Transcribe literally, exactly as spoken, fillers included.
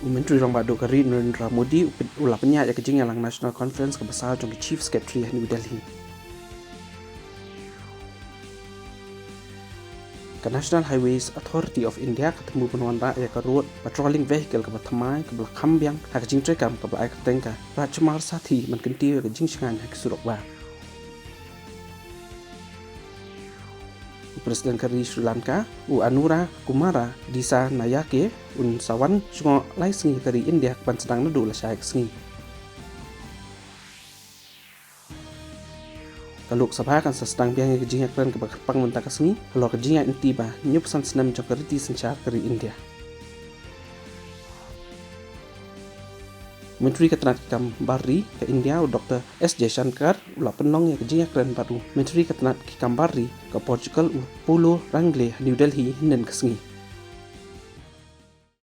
U Myntri Rangbah Duh ka ri Narendra Modi u la pynïaid ïa ka jingïalang National Conference kaba saw jong ki Chief Secretary ha New Delhi. Ka National Highways Authority of India ka thmu ban wanrah ïa ka Road Patrolling Vehicle kaba thymmai kaba la kham biang ha ka jingtreikam kaba la ai kyrteng ka Rajkumar Sathi ban kyntiew ïa ka jingshngaiñ ha ki surok bah. U President ka ri Sri Lanka u Anura Kumara Dissanayake un sa wan shngoh lai sngi ha ka ri India ban sdang naduh lashai ka sngi. Ka Lok Sabha kan sa sdang biang ïa ka jingïakren kaba kyrpang mynta ka sngi halor ka jingïaid lynti ba hynñiewphew san snem jong ka riti synshar ka ri India. Myntri ka tnat ki kam bar ri ka India u Doctor S Jaishankar u la pynlong ïa ka jingïakren bad u Myntri ka tnat ki kam bar ri ka Portugal u Paulo Rangel ha New Delhi hynnin ka sngi.